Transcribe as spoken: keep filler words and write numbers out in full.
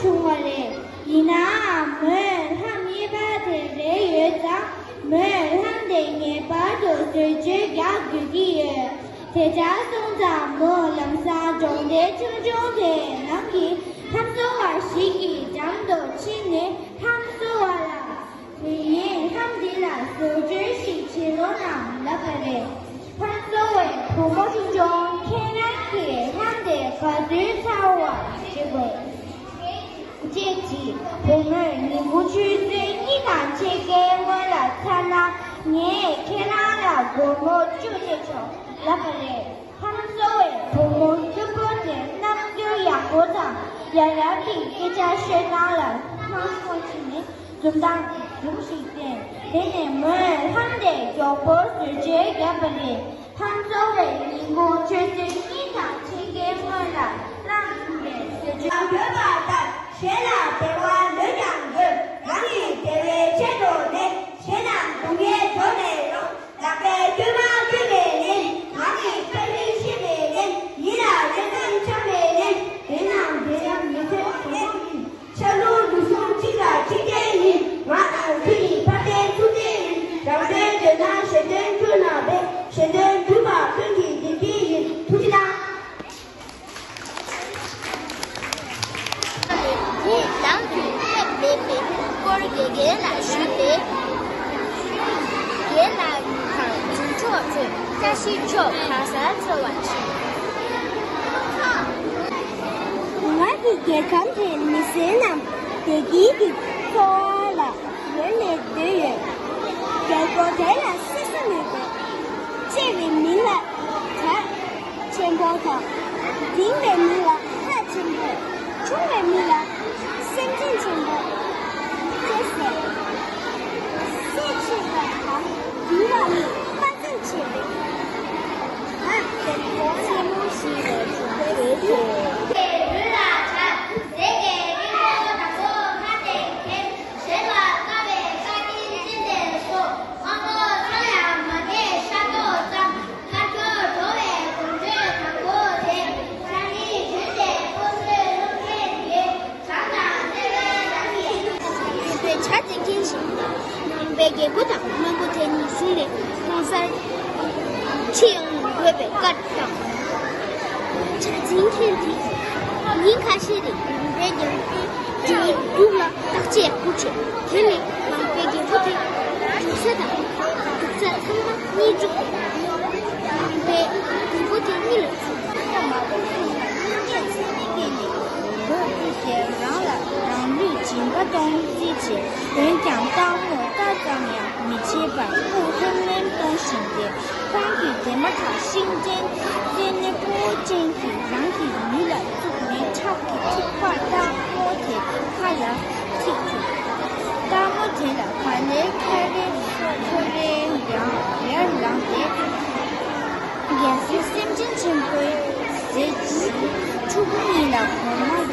བྱུང་བ་རེད། ཡིན་ནའང་མོས་ལྷམ་གཉིས་པ་དེ་རལ་ཡོད་ཙང་། མོས་ལྷམ་དེ་ངེས་པར་དུ་བཟོ་བཅོས་རྒྱག་དགོས་ཀྱི་ཡོད། དེ་ལྟར་སོང་ཙང་མོ་ལམ་སང་སྒྲོག་སྟེ་ཆུང་ཆུང་དེའི་ནང་གི་ལྷམ་བཟོ་བ་ཞིག་གི་འགྲམ་དུ་ཕྱིན་ནས་ལྷམ་བཟོ་བ་ལ། དེ་ཡིན་ལྷམ་འདི་ལ་བཟོ་བཅོས་ཤིག་བྱེད་རོགས་གནང་ལབ་པ་རེད། ལྷམ་བཟོ་བའི་བུ་མོ་ཆུང་ཆུང་ཁྱེད་རང་གིས་ལྷམ་དེ་ག་དུས་ཚར་བ་བྱེད་དགོས། ཅེས་དྲིས། བུ་མོས་ཉིན་གུང་ཆུ་ཚོད་གཉིས་དང་ཕྱེད་ཀའི་སྔོན་ལ་ཚར་ན་ངས་ཁྱེད་རང་ལ་སྒོར་མོ་བཅུ་སྤྲད་ཆོག་ལབ་པ་རེད། ལྷམ་བཟོ་བའི་བུ་མོ་གཅུང་པོ་དེ་རྣམ་འགྱུར་ཡག་པོ་དང་། ཡང་ཡང་གི་སྐད་ཆ་ཤོད་སྟངས་ལ་སྣང་སོང་ཕྱིན་ནས་འཛུམ་མདངས་འཛུམ་ཞིག་བསྟན། དེ་ནས་མོས་ལྷམ་དེ་མགྱོགས་པོར་བཟོ་བཅོས་བརྒྱབ་པ་རེད། ལྷམ་བཟོ་བའི་ཉིན་གུང་ཆུ་ཚོད་གཉིས་དང་ཕྱེད་ཀའི་སྔོན་ལ་རླངས་འཁོར་ནས་བཟོ་བཅོས། ཡོད་པ་ལྟར་གཞན་ལ་བདེ་བ་ལོས་ཀྱང་དགོས། རང་གི་བདེ་བའི་ཆེད་དུ་ནས་གཞན་རྣམས་སྡུག་བསྔལ་འཇོག་མེད་རུང་། བདག་པའི་སྐྱོ་མ་སྐྱོ་མེད་ལེན། ང་ནི་ཕ་ཡུལ་ཤེས་མེད་ལེན། ཡིད་ལ་གཡོ་ཟམ་ཆགས་མེད་ལེན། དེ་རྣམས་དེ་ཡང་མི་ཚེ་བཟང་པོ་ཡིན། ཆ་ལུགས་ལུགས་ཟུང་གཅིག་ལ་གཅིག་བརྟེན་ཡིན། ང་དང་ཁྱེད་ནི་ཕ་རྟེན་ཚུལ་བརྟེན་ཡིན། རང་དོན་འདོད་ན་གཞན་དོན་ཁྱོད་ན་བས། གཞན་དོན་སྒྲུབ་པ་ཀུན་གྱི་བདེ་སྐྱིད་ཡིན། ཐུགས་རྗེ་གནང་། དེས་བདག་གིས་སླེབས་མེད་པའི་སྐོར་དགེ་རྒན་ལ་ཞུས་པས། དགེ་རྒན་ལགས་དང་རྒྱུན་འཁྱོངས་ཚོས་བཀྲ་ཤིས་ཆོས་གང་སར་འཚོལ་བར་བྱེད། ང་གི་རྒྱལ་ཁམས་དེའི་མི་སེར་རྣམས་བདེ་སྐྱིད་ཀྱི་འཚོ་བ་ལ་ཡོད་ནས་སྡོད་ཡོད། རྒྱལ་སྒོ་དེ་ལ་སྲིད་ས་མེད་པས། གཅེས་པའི་མི་ལ་གྲགས་ཆེན་པོ་དང་། འཛིང་བའི་མི་ལ་ཁ་ཆེན་པོ། ཆུང་བའི་མི་ལ་སེམས་ཅན་ཆེན་པོ་ཅེས་ཟེར། སྲས་ཆེ་བ་དང་འབུལ་བ་ནི་དཔའ་རྩལ་ཆེ་བས། ང་རྒྱལ་པོ་རྩེ་མོ་ཞིག་ལས་བྱུང་བའི་ཚེ། བོད་པའི་བྱ་བྱེད་མཁན་ཞིག་ཡིན་ན། ནང་པའི་རྒྱལ་པོ་དང་བློན་པོ་དེ་གཉིས་ཟུང་ནས་ཁོང་སར་ཁྲིད་ཡོང་དགོས་པའི་བཀའ་བཏང་། བྱ་བྱེད་མཁན་དེས་ཉིན་ཁ་ཤས་རིང་ནང་པའི་རྒྱལ་པོ་དེའི་རྒྱུགས་ལ་བརྟག་དཔྱད་ཡག་པོ་བྱས། དེ་ནས་ནང་པའི་རྒྱལ་པོ་དེ་རྒྱུག་ས་དང་རྒྱུག་ས་ཚང་མ་རྙེད་གྲུབ། ནང་པའི་རྒྱལ་པོ་དེ་གཉིད་ལ་བཅུག། མ་བུ་ཁོང་ལ་སྙིང་རྗེ་ཚད་མེད་སྐྱེས་ནས། བོད་ཀྱི་རྒྱལ་རང་ལ་རང་ལུས་སྦྱིན་པ་གཏོང་རྩིས་བྱས། འོན་ཀྱང་སྟག་མོས་རྟ་ཙམ་ཡང་མི་བྱེད་པར་སྤུ་ལྷེམ་ལྷེམ་གཏོང་བཞིན་ཏེ། ཁོང་གིས་དེ་མ་ཐག་ཤིང་ཅན་རྩེ་ནས་སྤུ་ཅན་གྱིས་རང་གི་ལུས་ལ་བཙུགས་ནས་ཁྲག་གི་ཐིགས་པ་སྟག་མོ་དེ་ཁ་ལ་ཚིག་བཅུག། སྟག་མོ་དེ་ལ་ག་ལེར་ཁ་རེ་ཁོ་རེ་ཡང་ཡར་ལངས་ཏེ། རྒྱལ་སྲས་སེམས་ཅན་ཆེན་པོའི་ཟས་ཀྱི་ཕྲུ་གུ་གཉིས་ལ་གོང་མ་